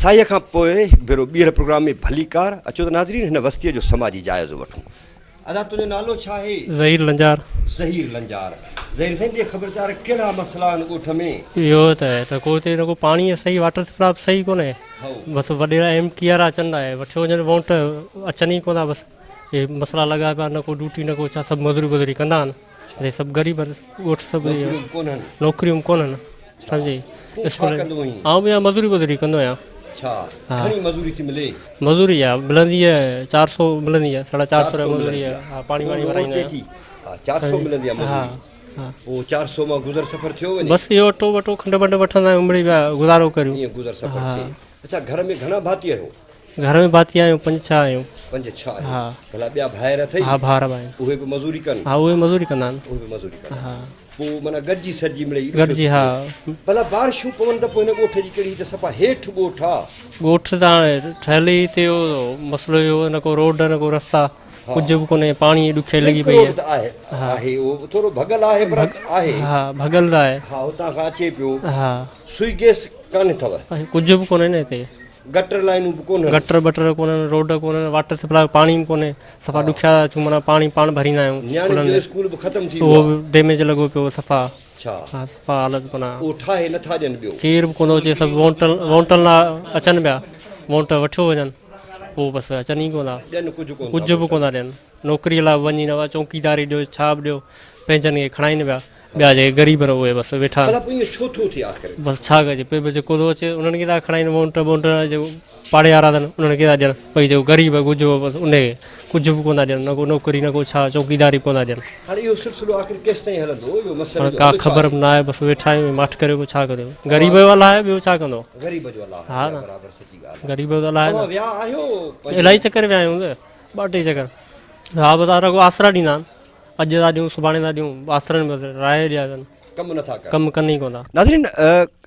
سائيء کان پوء هڪ ڀيرو ٻيهر پروگرام ۾ ڀليڪار اچو ته ناظرين هن وستيء جو سماجي جائزو وٺون. ادا تنهنجو نالو ڇا آهي؟ ظهير لنجار. ظهير لنجار. ظهير سائين ڏي خبر چار ڪهڙا مسئلا آهن ڳوٺ ۾؟ اهو ته نه ڪو هتي نه ڪو پاڻي صحيح واٽر سپلاء به صحيح ڪونهي بس وڏيرا ايم ڪي آر اچن ٿا وٺيو وڃن وونٽ اچن ئي ڪونه ٿا بس اهي مسئلا لڳا پيا نه ڪو ڊيوٽي نه ڪو ڇا سڀ مزوري وزوري ڪندا آهن هتي سڀ غريب آهن ڳوٺ سڀ نوڪريون به ڪونهن. نوڪريون به ڪونهن سمجهي تون ڇا اسڪول ڪندو آهين؟ آئون به مزوري وزوري ڪندو آهيان. ڇا گهڻي مزوري ٿي ملي؟ مزوري آ ملندي آ 400 ملندي آ 450 روپيا مزوري آ ها پاڻي واڻي ورائيندا آهيون. ها 400 ملندي آ مزوري پوء 400 مان گذر سفر ٿيو وڃي؟ بس اهو اٽو وٽو کنڊ بنڊ وٺندا آهيون مڙئي پيا گذارو ڪريون. ائين گذر سفر ٿئي. اڇا گهر ۾ گهڻا ڀاتي آهيو؟ گهر ۾ ڀاتي آهيون پنج ڇهه آهيون. پنج ڇهه آهيو. ها. ڀلا ٻيا ڀائر اٿئي؟ ها ڀائر به آهن. اهي به مزوري ڪن؟ ها اهي به مزوري ڪندا آهن. اهي به مزوري ڪندا آهن. ها. پوء معنيٰ گڏجي سڏجي مڙئي ڏکيو گڏجي ها. ڀلا بارشون پون ته پوء هن ڳوٺ جي ڪهڙي هي ته صفا هيٺ ڳوٺ آ. ڳوٺ ته هاڻي ٺهيل ئي هتي اهو مسئلو اهو نه ڪو روڊ نه ڪو رستا ڪجهه به ڪونهي پاڻي جي ڏکيائي لڳي پئي آهي. ته آهي آهي اهو ٿورو ڀڳل آهي پر آهي. ها ڀڳل ته آهي. ها هتان کان اچي پيو. ها. سوئي گئس ڪانه اٿو. ڪجهه به ڪونهي نه هتي. گٽر لائينون به ڪونهن. گٽر بٽر ڪونهن، روڊ ڪونهن، واٽر سپلاء جو پاڻي به ڪونهي، صفا ڏکيا ٿا ٿيون معنيٰ پاڻي پاڻ ڀريندا آهيون. نياڻين جو اسڪول به ختم ٿي ويو اهو به ڊيميج لڳو پيو صفا. ڇا؟ ها صفا حالت معنيٰ. اهو ٺاهي نٿا ڏين ٻيو. ڪير به ڪونه ٿو اچي سڀ وونٽن وونٽن لاء اچن پيا وونٽ وٺيو وڃن پوء بس اچن ئي ڪونه ٿا. ڏين ڪجهه ڪونه ٿا. ڪجهه به ڪونه ٿا ڏين. نوڪري لاء به وڃي نه چونڪيداري ڏيو ڇا به ڏيو پنهنجن کي کڻائين پيا. ٻيا جيڪي غريب آهن اهي بس ويٺا ڀلا پوء ائين ڇو ٿو ٿئي آخر؟ بس ڇا ڪجي پوء به جيڪو ٿو اچي انهن کي ٿا کڻائين وونٽ بونٽ جيڪو پاڙي وارا اٿن انهن کي ٿا ڏين باقي جيڪو غريب آهي ڳجهو بس ان کي ڪجهه به ڪونه ٿا ڏين نه ڪو نوڪري نه ڪو ڇا چوڪيداري به ڪونه ٿا ڏين. هاڻي اهو سلسلو آخر ڪيستائين هلندو اهو مسئلي هاڻي جو ڪا حل ڇا خبر آهي؟ به ناهي بس ويٺا آهيون ماٺ ڪريو پوء ڇا ڪريون غريب جو الله آهي ٻيو ڇا ڪندو. غريب جو الله ها آهي نه برابر سچي ڳالهه آهي. غريب جو ته الله آهي نه. توهان ويا آهيو پنهنجي الاهي چڪر ويا آهيون ٻه ٽي چڪر ها بس رڳو آسرا ڏيندا آهن. اڄ ٿا ڏيون سڀاڻي ٿا ڏيون آسرن ۾ بس راهي ڏيا اٿن. ڪم نٿا ڪن. ڪم ڪن ئي ڪونه ٿا. ناظرين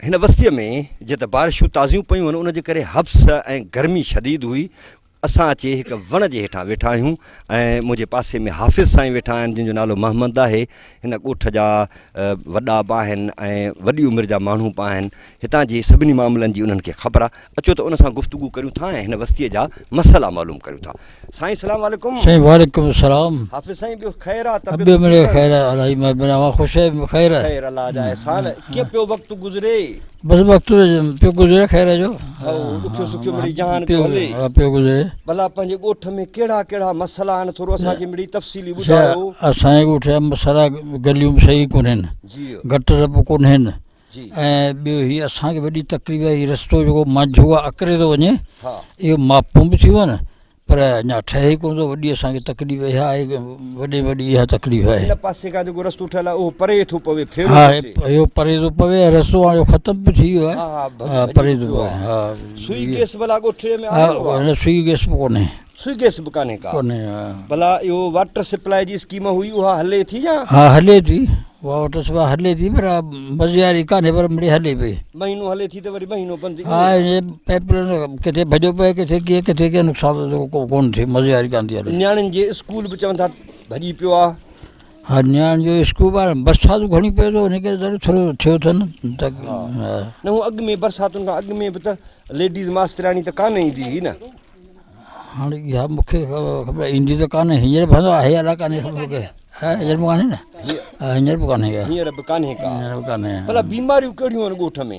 هن وستيء ۾ جيئن ته بارشون تازيون پيون هن ان جي ڪري حبس ۽ گرمي شديد هئي اسان اچي هڪ وڻ جي هيٺان ويٺا آهيون ۽ منهنجي پاسي ۾ حافظ سائين ويٺا آهن جن جو نالو محمد آهي هن ڳوٺ جا وڏا به آهن ۽ وڏي عمر جا ماڻهو به آهن هتان جي سڀني معاملن جي انهن کي خبر آهي اچو ته ان سان گفتگو ڪريون ٿا ۽ هن وستيء جا مسئلا معلوم ڪريون ٿا. سائين سلام عليڪم. سائين وعليڪم السلام. حافظ سائين ٻيو خير آ طبيعت ٻيو مڙئي خير آ الله جي مهرباني اوهان خوش آهيو خير آ. خير الله جا احسان ڪيئن پيو وقت گذري. بس وقت پيو گذري خير جو. هائو ڏکيو سکيو مڙئي جهان پيو هلي. ها پيو گذري. ڀلا پنهنجي ڳوٺ ۾ ڪهڙا ڪهڙا مسئلا آهن ٿورو اسان کي مڙئي تفصيلي ٻڌايو. اسان جي ڳوٺ جا مسئلا گليون به صحيح ڪونهن گٽر به ڪونهن ۽ ٻيو هي اسان کي وڏي تڪليف آهي هي رستو جيڪو مانجهو آهي اڪري ٿو وڃي اهو ماپون به ٿيون آهن پر اڃا ٺهي ڪونه ٿو وڏي اسان کي تڪليف اها آهي وڏي وڏي اها تڪليف آهي. هن پاسي کان جيڪو رستو ٺهيل آهي اهو پري ٿو پوي ڦيرو ها اهو پري ٿو پوي ۽ رستو هاڻي ختم به ٿي ويو آهي پري ٿو پوي ها. سوئي گيس ڀلا ڳوٺ ۾ آهي اها؟ نه سوئي گيس به ڪونهي. سوئي گئس به ڪانهي ڪا. ڪونهي ها. ڀلا اهو واٽر سپلاء جي اسڪيم هئي اها هلي ٿي يا؟ ها هلي ٿي اها واٽر سپلاء هلي ٿي پر مزي واري ڪانهي پر مڙئي هلي پئي. مهينو هلي ٿي ته وري مهينو بند ائين. ها هي پائپ لائين ڪٿي ڀڄيو پئي ڪٿي ڪيئن ڪٿي ڪيئن نقصان ٿو ٿئي ڪونه ٿئي مزي واري ڪانه ٿي هلي. نياڻين جي اسڪول به چون ٿا ڀڄي پيو آ. ها نياڻين جو اسڪول به هاڻي برسات گهڻي پئي ٿو ان ڪري ذرو ٿورو ٿيو اٿن ته نه هو اڳ ۾ برساتن کان اڳ ۾ به ته ليڊيز ماسترياڻي ته ڪانه ايندي هئي نه. هاڻي اها مون کي خبر ايندي ته ڪانهي هينئر به آهي الاء ڪانهي خبر مون کي هينئر به ڪانهي نه هينئر به ڪانهي ڪا هينئر به ڪانهي ڪا هينئر به ڪانهي. ڀلا بيماريون ڪهڙيون آهن ڳوٺ ۾؟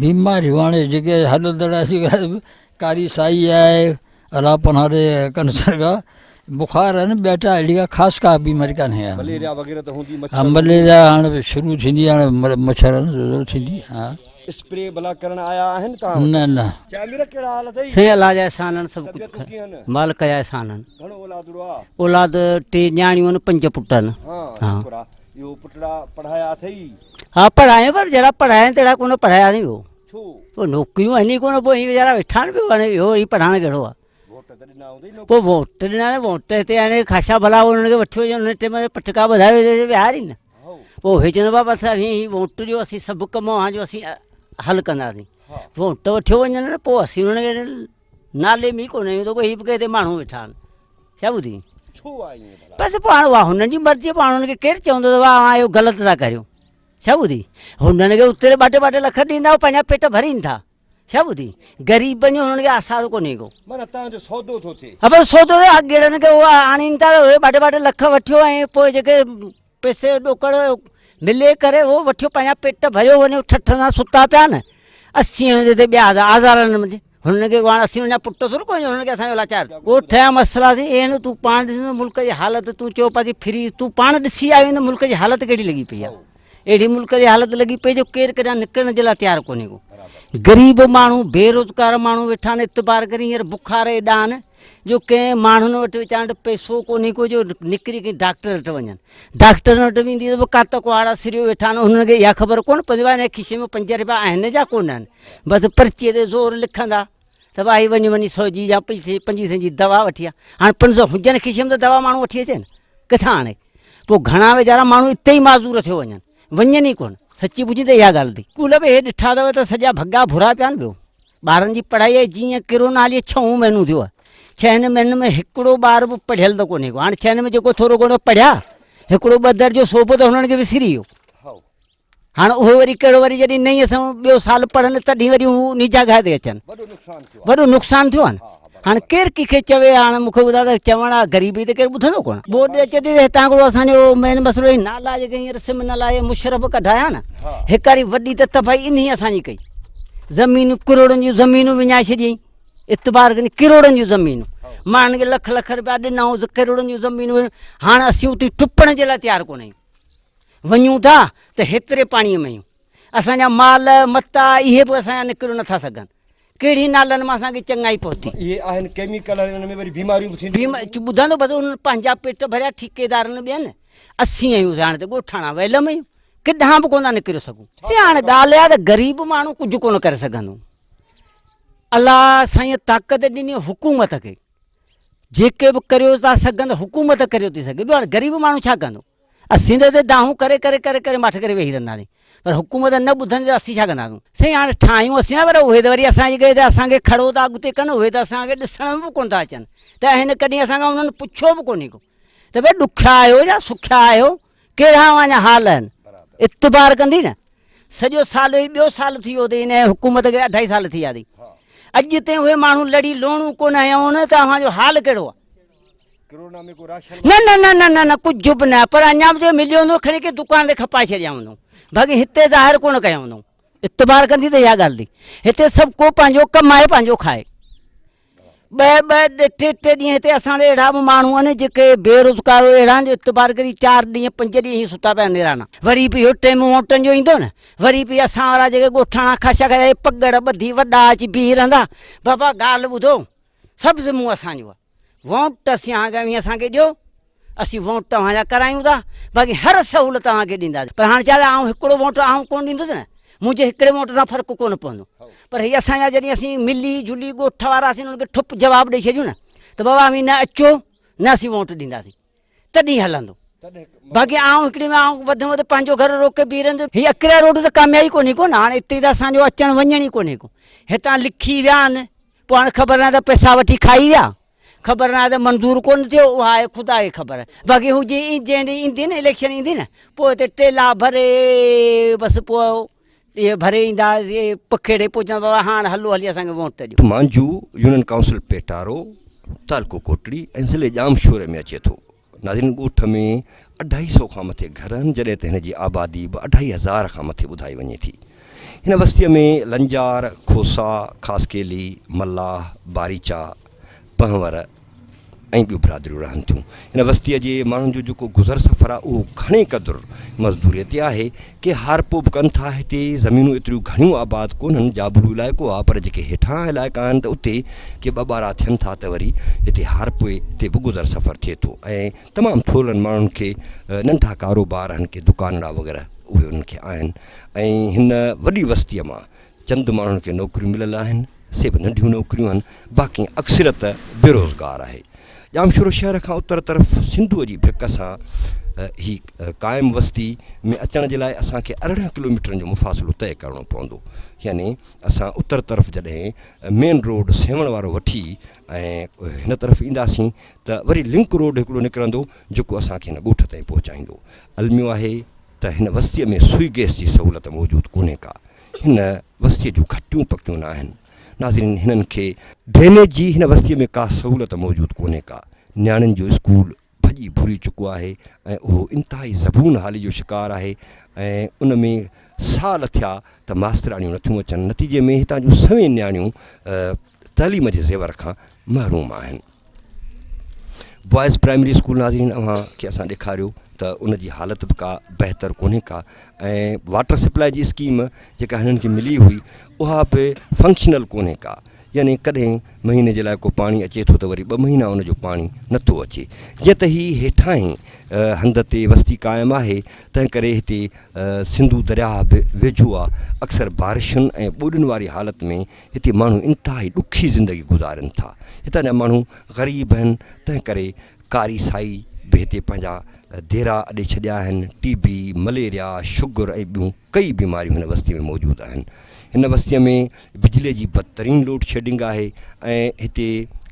بيماريون هاڻي جيڪي هلندڙ آهي ڪاري سائي آهي الله پناهه ڏي ڪنسر کا بخار آهي نه ٻيا ٽا اهڙي ڪا خاص ڪا بيماري ڪانهي آهي. مليريا وغيره ته هوندي مڇر. ها مليريا هاڻي شروع ٿيندي هاڻي مڇر ضرور ٿيندي ها. اسپري ڀلا ڪرڻ آيا آهن توهان وٽ؟ نه نه. چي امير ڪهڙا حال اٿئي؟ سائين الله جا احسان آهن سڀ طبيعتون ڪجهه ڪيئن آهن؟ مالڪ جا احسان آهن. گهڻو اولادڙو آ؟ اولاد ٽي نياڻيون آهن پنج پٽ آهن. ها شڪر آ. اهو پٽڙا پڙهايا اٿئي؟ ها پڙهايا پر جهڙا پڙهايا آهن تهڙا ڪونه پڙهايا اٿئي پيو. ڇو؟ پوء نوڪريون آهن ئي ڪونه پوء هي ويچارا ويٺا آهن پيو هاڻي اهو هي پڙهائڻ ڪهڙو آ. ووٽ ته ڏنا هوندئي نوڪري. پوء ووٽ ڏنا نه ووٽ هتي هاڻي خاشا ڀلا انهن کي وٺيو وڃن ان ٽيم تي پٽڪا ٻڌائي ويهارين نه. پوء اهي چوندا بابا اسين هي ووٽ ڏيو اسين سڀ ڪم اوهان جو اسين حل ڪنداسين ووٽ وٺيو وڃن نه پوء اسين انهن کي نالي ۾ ئي ڪونه آهيون ته هي به ڪهڙي ماڻهو ويٺا آهن ڇا ٻڌي بس پوء هاڻي اها هنن جي مرضي پوء هاڻي هنن کي ڪير چوندو ته واهه اوهان اهو غلط ٿا ڪريو ڇا ٻڌي هنن کي اتي ٻه ٽي ٻه ٽي لک ڏيندا پنهنجا پيٽ ڀرين ٿا ڇا ٻڌي غريبن جو هنن کي احساس ڪونهي ڪو. معنيٰ تان جو سودو ٿو ٿئي. ها بس سودو ٿئي اڳيڙن کي اهي آڻين ٿا اهي ٻه ٽي ٻه ٽي لک وٺيو ۽ پوء جيڪي پئسي ڏوڪڙ ملي ڪري اهو وٺيو پنهنجا پيٽ ڀريو وڃي ٺٺ سان ستا پيا نه اسين هن تي ٻيا آزارن منجهه هنن کي هاڻ اسين هن جا پٽ ٿورو ڪو هنن کي اسان جو لاچار ڳوٺ جا مسئلا ٿي اهن تون پاڻ ڏسين ملڪ جي حالت تون چئو پيا ٿي ڦري تون پاڻ ڏسي آيو آهين ته ملڪ جي حالت ڪهڙي لڳي پئي آهي اهڙي ملڪ جي حالت لڳي پئي جو ڪير ڪڏهن نڪرڻ جي لاء تيار ڪونهي ڪو غريب ماڻهو بيروزگار ماڻهو ويٺا آهن اعتبار ڪري هينئر بخار ايڏا آهن جو ڪنهن ماڻهن وٽ ويچارن وٽ پئسو ڪونهي ڪو جو نڪري ڪنهن ڊاڪٽر وٽ وڃن ڊاڪٽرن وٽ ويندي ته به ڪات ڪهاڙا سريو ويٺا آهن انهن کي اها خبر ڪونه پوندي آهي هن کيسي ۾ پنج رپيا آهن يا ڪونه آهن بس پرچي تي زور لکندا ته ڀائي وڃي وڃي سو جي يا پئسي پنجين سين جي دوا وٺي آ هاڻي 500 هجن کيسي ۾ ته دوا ماڻهو وٺي اچي نه ڪٿان آڻي پوء گهڻا ويچارا ماڻهو اتي ئي معذور ٿيو وڃن وڃن ئي ڪونه سچي پڇين ته اها ڳالهه ٿي اسڪول به هي ڏٺا اٿو ته سڄا ڀڳا ڀورا پيا آهن ٻيو ٻارن جي پڙهائي آهي جيئن ڪرونا هلي ڇهون مهينو ٿيو آهي ڇهن مهينن ۾ هڪڙو ٻار به پڙهيل ته ڪونهي ڪو هاڻي ڇهن ۾ جيڪو ٿورو گهڻو پڙهيا هڪڙو ٻه درجو سو به ته هنن کي وسري ويو هاڻ اهو وري ڪهڙو وري جڏهن نئين سان ٻيو سال پڙهن تڏهن وري هو انهي جاڳهه تي اچن وڏو نقصان ٿيو آهي نه هاڻ ڪير ڪنهن کي چوي هاڻ مون کي ٻڌاء ته چوڻ آ غريبي ته ڪير ٻڌندو ڪونه ٻوڏ اچي ٿي ته هتان هڪڙو اسان جو مين مسئلو هي نالا جيڪي هينئر سم نالا هي مشرف ڪڍايا نه هيڪاري وڏي ته تباهي انهي اسان جي ڪئي زمينون ڪروڙن جون زمينون وڃائي ڇڏيائين اعتبار ڪندي ڪروڙن جون زمينون ماڻهن کي لک لک روپيا ڏنائون ڪروڙن جون زمينون هاڻ اسين اتي ٽپڻ جي لاء تيار ڪونه آهيون وڃون ٿا ته هيتري پاڻيء ۾ آهيون. اسان جا مال، متا اهي به اسان جا نڪريو نٿا سگهن. ڪهڙي نالن مان اسان کي چڱائي پهتي. اهي آهن ڪيميڪل ۽ انهن ۾ وري بيماريون به ٿينديون. ٻڌان ٿو بس انهن پنهنجا پيٽ ڀريا ٺيڪيدارن ٻين. اسين آهيون هاڻي ته ڳوٺاڻا ويلم آهيون. ڪڏهن به ڪونه ٿا نڪريو سگهون. سي هاڻي ڳالهه اها ته غريب ماڻهو ڪجهه ڪونه ڪري سگهندو. الله سائين طاقت ڏني حڪومت کي. جيڪي به ڪريو ٿا سگهن حڪومت ڪريو ٿي سگهي. ٻيو هاڻي غريب ماڻهو ڇا ڪندو. اسين ته هتي دانهون ڪري ڪري ڪري ڪري ماٺ ڪري ويهي رهنداسين پر حڪومت نه ٻڌندي ته اسين ڇا ڪنداسون. سائين هاڻي ٺاهيون اسين ٿا پر اهي ته وري اسان جي ته اسان کي کڙو ٿا اڳتي ڪن اهي ته اسان کي ڏسڻ ۾ به ڪونه ٿا اچن ته هن ڪڏهن اسان کان انهن پڇيو به ڪونهي ڪو ته ڀئي ڏکيا آهيو يا سکيا آهيو ڪهڙا اوهان جا حال آهن اعتبار ڪندي نه سڄو سال هي ٻيو سال ٿي ويو اٿئي هن حڪومت کي اڍائي سال ٿي ويا اٿئي اڄ تائين اهي ماڻهو لڙي لوڻو ڪونه هنيائون ته اوهان جو حال ڪهڙو آهي ڪرونا ۾ ڪو راشن نه نه نه نه نه نه ڪجهه به نه پر اڃا به جو مليو هوندو کڻي ڪنهن دڪان تي کپائي ڇڏيا هوندو باقي هتي ظاهر ڪونه ڪيا هوندو اعتبار ڪندي ته اها ڳالهه ٿي هتي سڀ ڪو پنهنجو ڪمائي پنهنجو کائي ٻه ٻه ٽي ٽي ڏينهن هتي اسان وٽ اهڙا به ماڻهو آهن جيڪي بيروزگار اهڙا آهن جو اعتبار ڪري چار ڏينهن پنج ڏينهن هي ستا پيا نيرانا وري به اهو ٽيم ووٽن جو ايندو نه وري به اسان وارا جيڪي ڳوٺاڻا خاشا خاشا پڳڙ ٻڌي وڏا اچي بيهي رهندا بابا ڳالهه ٻڌو سڀ ذمو اسان جو آهي ووٽ اسين اوهان کي اوهين اسان کي ڏيو اسين ووٽ توهان جا ڪرايون ٿا باقي هر سهولت توهان کي ڏينداسين پر هاڻي چاهي آئون هڪڙو ووٽ آئون ڪونه ڏيندس نه منهنجي هڪڙي ووٽ سان فرق ڪونه پوندو پر هي اسان جا جڏهن اسين ملي جلي ڳوٺ وارا اسين انهن کي ٺپ جواب ڏئي ڇڏيون نه ته بابا اوهين نه اچو نه اسين ووٽ ڏينداسين تڏهن هلندو باقي آئون هڪڙي ۾ آئون وڌ ۾ وڌ پنهنجو گهر روڪي بيهي رهندس هي اڪريا روڊ ته ڪاميابي ڪونهي ڪو نه هاڻي اتي ته اسان جو اچڻ وڃڻ ئي ڪونهي ڪو هتان لکي ويا آهن پوء هاڻي خبر ناهي ته پئسا وٺي کائي ويا، خبر ناهي ته منظور ڪونه ٿيو، اها آهي خدا کي خبر. باقي هو جي جنهن ڏينهن ايندي نه اليڪشن ايندي نه پوء هتي ٽيلا ڀري بس پوء اهي ڀري ايندا اهي پکيڙي پوء چوندا بابا هاڻ هلو هلي اسان کي ووٽ ڏيو. مانجو يونين ڪائونسل پيٽارو، تعلقو ڪوٽڙي ۽ ضلعي ڄامشوري ۾ اچي ٿو. ناظرين ڳوٺ ۾ اڍائي سئو کان مٿي گهر آهن جڏهن ته هن جي آبادي به اڍائي هزار کان مٿي ٻڌائي وڃي ٿي. هن وستيء ۾ لنجار، کوسا، خاصخيلي، ملاح، باريچا، پنهور ۽ ٻيون برادريون رهن ٿيون. هن وستيء جي ماڻهن جو جيڪو گذر سفر آهي اهو گهڻي قدر مزدوريء تي آهي. ڪي هارپو به ڪن ٿا. هتي زمينون ايتريون گهڻيون آباد ڪونهن، جابلو علائقو آهي پر جيڪي هيٺاهان علائقا آهن ته اتي ڪي ٻه ٻارا ٿين ٿا ته وري هتي هارپي تي به گذر سفر ٿئي ٿو ۽ تمام ٿورڙن ماڻهن کي ننڍا ڪاروبار آهن ڪي دڪانڙا وغيره اهي انهن کي آهن ۽ هن وڏي وستيء مان چند ماڻهن کي نوڪريون مليل آهن سي به ننڍيون نوڪريون آهن باقي اڪثريت بيروزگار آهي. ڄامشورو شهر کان اتر طرف سنڌوء جي ڀڪ سان هي قائم وستي ۾ اچڻ جي لاء اسان کي 18 ڪلوميٽرن جو مفاصلو طئي ڪرڻو پوندو يعني اسان اتر طرف جڏهن مين روڊ سيوهڻ وارو وٺي ۽ هن طرف اينداسين ته وري لنڪ روڊ هڪڙو نڪرندو جيڪو اسان کي هن ڳوٺ تائين پهچائيندو. الميو آهي ته هن وستيء ۾ سوئي گئس جي سهولت موجود ڪونهي ڪا. هن وستيء جون گهٽيون پڪيون ناهن. ناظرين هنن کي ڊرينيج جي هن وستيء ۾ ڪا سهولت موجود ڪونهي ڪا. نياڻين جو اسڪول ڀڄي ڀري چڪو آهي ۽ اهو انتهائي زبون حالي جو شڪار آهي ۽ ان ۾ سال ٿيا ته ماستراڻيون نٿيون اچن نتيجي ۾ هتان جون سوين نياڻيون تعليم جي زيور کان محروم آهن. بوائز پرائمري اسڪول ناظرين اوهان کي اسان ڏيکاريو ته ان جي حالت به ڪا بهتر ڪونهي ڪا ۽ واٽر سپلاء جي اسڪيم جيڪا هنن کي ملي هئي اها به فنڪشنل ڪونهي ڪا يعني ڪڏهن مهيني جي لاء ڪو پاڻي اچي ٿو ته وري ٻه مهينا ان جو پاڻي نٿو اچي جيئن ته هي هيٺاهين هنڌ تي وستي قائم آهي تنهن ڪري هتي سنڌو درياهه به ويجهو آهي اڪثر بارشن ۽ ٻوڏن واري حالت ۾ هتي ماڻهو انتهائي ڏکي زندگي گذارين ٿا. هتان جا ماڻهو غريب آهن، تنهن ڪري ڪاري سائي به هتي پنهنجا ديرا اڏي ڇڏيا آهن. ٽي بي، مليريا، شگر ۽ ٻيون ڪئي بيماريون هن وستي ۾ موجود آهن. هن وستيء ۾ بجليء جي بدترين لوڊ شيڊنگ آهي ۽ هتي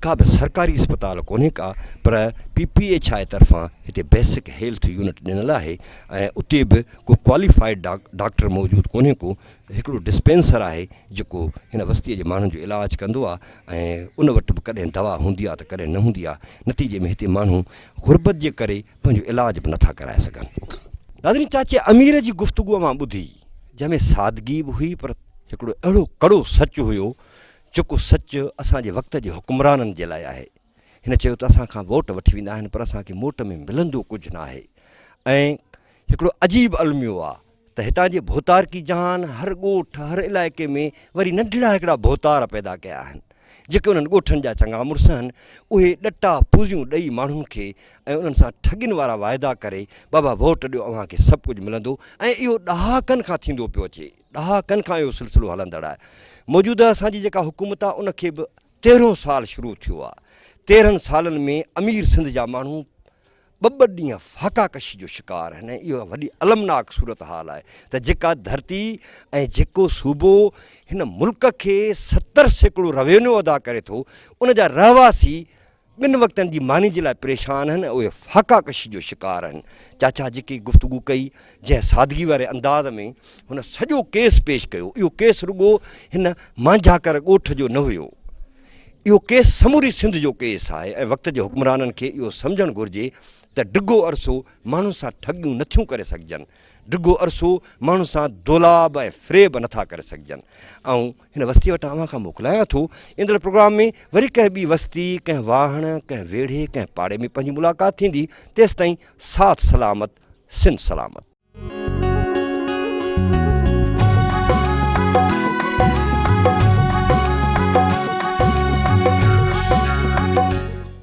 ڪا به سرڪاري اسپتال ڪونهي ڪا پر پي پي ايڇ I طرفان هتي بيسڪ هيلٿ يونٽ ڏنل آهي ۽ اتي به ڪو ڪواليفائيڊ ڊاڪٽر موجود ڪونهي ڪو هڪڙو ڊسپينسر آهي جيڪو هن وستيء جي ماڻهن جو علاج ڪندو آهي ۽ ان وٽ به ڪڏهن دوا هوندي آهي ته ڪڏهن نه هوندي آهي نتيجي ۾ هتي ماڻهو غربت جي ڪري پنهنجو علاج به نٿا ڪرائي سگهن. ناظرين چاچي امير جي گفتگو اوهان ٻڌي جنهن ۾ سادگي به هئي پر هڪڙو اهڙو ڪڙو سچ هيو جيڪو سچ اسان جي وقت جي حڪمرانن جي لاء آهي. هن چيو ته اسان کان ووٽ وٺي ويندا آهن پر اسان کي موٽ ۾ ملندو ڪجهه ناهي ۽ هڪڙو عجيب الميو آهي ته هتان جي ڀوتارڪي جهان هر ڳوٺ، هر علائقي ۾ وري ننڍڙا هڪڙا ڀوتار پيدا ڪيا آهن، جيڪي انهن ڳوٺن جا چڱا مڙس آهن، اهي ڏٽا پوزيون ڏئي ماڻهن کي ۽ انهن سان ٺڳين وارا واعدا ڪري بابا ووٽ ڏيو اوهان کي سڀ ڪجهه ملندو ۽ اهو ڏهاڪن کان ٿيندو پيو اچي، ڏهاڪن کان اهو سلسلو هلندڙ آهي. موجوده اسان جي جيڪا حڪومت آهي ان کي به تيرهون سال شروع ٿيو آهي، تيرهن سالن ۾ امير سنڌ جا ماڻهو ٻه ٻه ڏينهن فاقا ڪشي جو شڪار آهن ۽ اها وڏي المناڪ صورتحال آهي ته جيڪا ڌرتي ۽ جيڪو صوبو هن ملڪ کي 70% روينيو ادا ڪري ٿو ان جا رهواسي ٻن وقتن جي ماني جي لاء پريشان آهن ۽ اهي فاقا ڪشي جو شڪار آهن. چاچا جيڪي گفتگو ڪئي جنهن سادگي واري انداز ۾ هن سڄو ڪيس پيش ڪيو اهو ڪيس رڳو هن مانجهاڪر ڳوٺ جو نه هيو اهو ڪيس سموري سنڌ جو ڪيس آهي ۽ وقت جي حڪمرانن کي اهو سمجهڻ گهرجي ته ڊگهو عرصو ماڻهن سان ٺڳيون نٿيون ڪري سگهجن، ڊگهو عرصو ماڻهن سان دولاب ۽ فريب نٿا ڪري سگهجن. آئون هن وستيء وٽان اوهان کان موڪلايان ٿو. ايندڙ پروگرام ۾ وري ڪنهن ٻي وستي، ڪنهن واهڻ، ڪنهن ويڙهي، ڪنهن پاڙي ۾ پنهنجي ملاقات ٿيندي. تيستائين ساٿ سلامت، سنڌ سلامت.